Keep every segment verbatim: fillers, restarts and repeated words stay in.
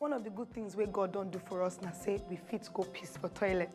One of the good things wey God don do for us na say we fit go piss for toilet.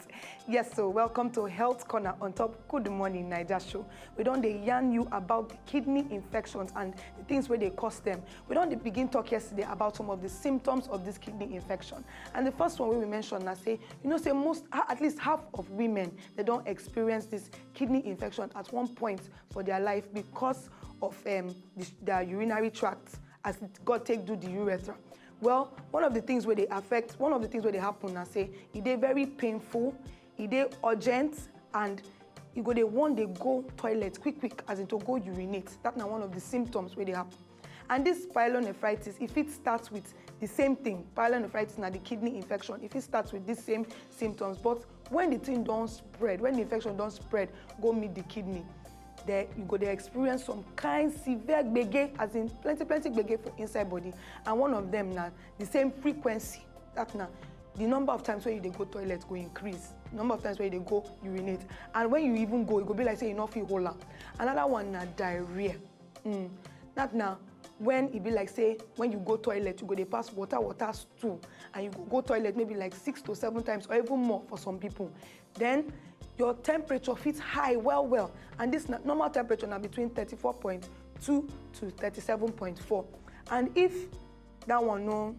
Yes, so welcome to Health Corner on top Good Morning Naija show. We don dey yarn you about the kidney infections and the things wey dey cause them. We don dey begin talk yesterday about some of the symptoms of this kidney infection. And the first one wey we mention na say, you know say most, ha-, at least half of women, they don experience this kidney infection at one point for their life because of, um, the, their urinary tract, as God take do the urethra. Well, one of the things wey dey affect, one of the things wey dey happen na say e dey very painful, e dey urgent, and you go dey wan dey go toilet quick quick, as in to go urinate. That na one of the symptoms wey dey happen. And this pyelonephritis, e fit start with the same thing. Pyelonephritis na the kidney infection. E fit start with these same symptoms, but when the thing don spread, when the infection don spread go meet the kidney, then you go dey experience some kind severe gbege, as in plenty plenty gbege for inside body. And one of them na the same frequency. That na the number of times wey you dey go toilet go increase, number of times wey you dey go urinate, and when you even go, e go be like say you no fit hold am. Another one na diarrhea. Mm. That na when e be like say when you go toilet, you go dey pass water water stool, and you go go toilet maybe like six to seven times or even more for some people. Then your temperature fit high well well, and this na, normal temperature na between thirty-four point two to thirty-seven point four. And if that one no,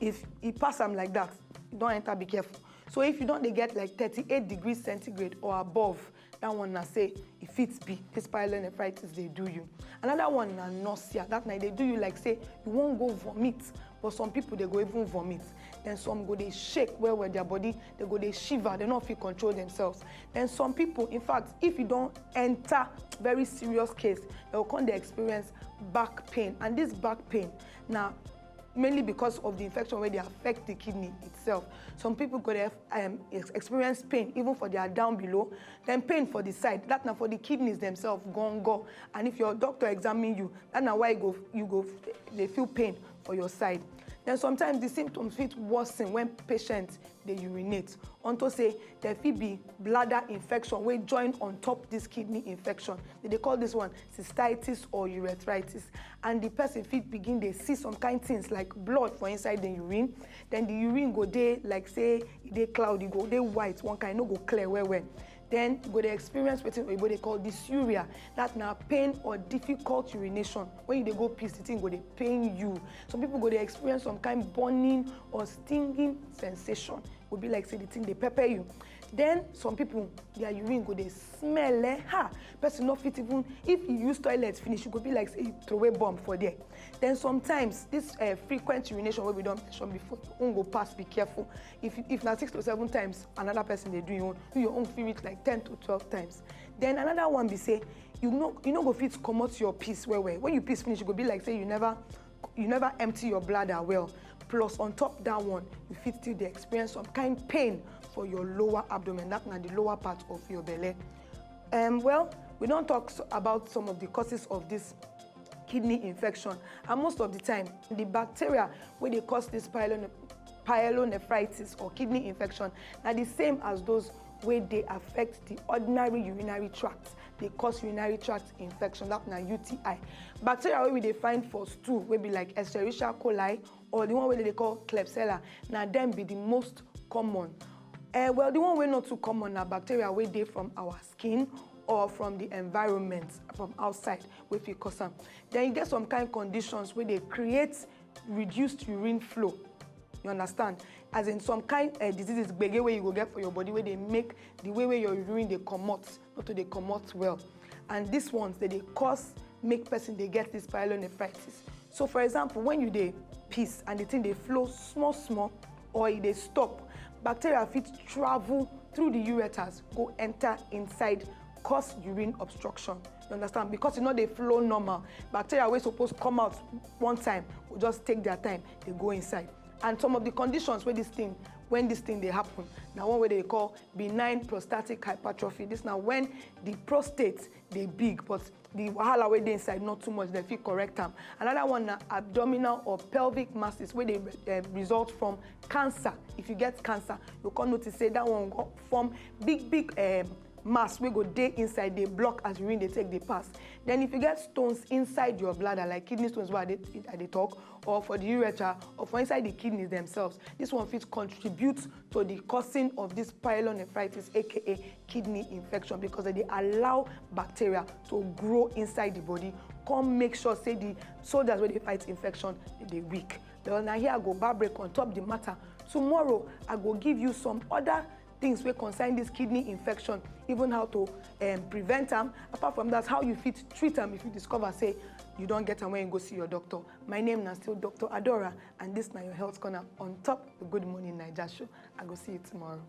if e pass am like that, you don enter, be careful. So if you don dey get like thirty-eight degrees centigrade or above, that one na say e fit be this pyelonephritis dey do you. Another one na nausea. That na e dey do you like say you wan go vomit, but some people dey go even vomit. Then some go dey shake well well, their body, they go dey shiver, they no fit control themselves. Then some people, in fact, if you don enter very serious case, they go come dey experience back pain, and this back pain na mainly because of the infection wey dey affect the kidney itself. Some people go dey, um, ex-, experience pain even for their down below, then pain for the side, that na for the kidneys themselves gangan. And if your doctor examine you, that na why you go, you go dey feel pain for your side. Then sometimes the symptoms fit worsen when patient dey urinate, unto say there fit be bladder infection wey join on top this kidney infection. They dey call this one cystitis or urethritis. And the person fit begin dey see some kind things like blood for inside the urine. Then the urine go dey like say e dey cloudy, go dey white one kind, no go clear well well. Then you go dey experience wetin oyibo dey call dysuria. That na pain or difficult urination. When you dey go piss, the thing go dey pain you. Some people go dey experience some kind burning or stinging sensation. Go be like say the thing dey pepper you. Then some people, their urine go dey smell, eh? Ha! Person no fit even, if you use toilet finish, you go be like say you throw away bomb for there. Then sometimes this, uh, frequent urination wey we don mention before, your own go pass, be careful. If, if na six to seven times another person dey do your own, you, your own fit reach like ten to twelve times. Then another one be say you no, you no go fit comot your piss well well. When you piss finish, you go be like say you never, you never empty your bladder well. Plus on top that one, you fit still dey experience some kind pain for your lower abdomen. That na the lower part of your belle. Um, well, we don talk s-, about some of the causes of this kidney infection, and most of the time the bacteria wey dey cause this pyelone-, pyelonephritis or kidney infection na the same as those wey dey affect the ordinary urinary tract, dey cause urinary tract infection, that na U T I. Bacteria wey we dey find for stool, wey be like Escherichia coli or the one wey dem dey call Klebsiella, na dem be the most common. Eh, well, the one wey not too common na bacteria wey dey from our skin or from the environment, from outside, wey fit cause am. Then you get some kind conditions wey dey create reduced urine flow. You understand? As in some kind, eh, diseases, gbege wey you go get for your body, wey dey make the way wey your urine dey comot, not to dey comot well. And these ones, they dey cause make person dey get this pyelonephritis. So, for example, when you dey piss and the thing dey flow small small, or e dey stop, bacteria fit travel through the ureters, go enter inside, cause urine obstruction. You understand? Because e no dey flow normal. Bacteria wey suppose come out one time go just take their time, dey go inside. And some of the conditions wey this thing, when this thing dey happen, na one wey dem dey call benign prostatic hypertrophy. This na when the prostate dey big, but the wahala wey dey inside not too much, dem fit correct am. Another one na abdominal or pelvic masses wey dey, eh, result from cancer. If you get cancer, you come notice say that one go form big big, um, mass wey go dey inside dey block as urine dey take dey pass. Then if you get stones inside your bladder, like kidney stones wey I dey I dey talk, or for the urethra, or for inside the kidneys themselves, this one fit contribute to the causing of this pyelonephritis, aka kidney infection, because they dey allow bacteria to grow inside the body, come make sure say the soldiers wey dey fight infection dey weak. Well, na here I go bar break on top the matter. Tomorrow I go give you some other things wey concern this kidney infection, even how to um, prevent am. Apart from that, how you fit treat am if you discover say you don get am when you go see your doctor. My name na still Dr. Adora, and this na your health corner on top the Good Morning Naija show. I go see you tomorrow.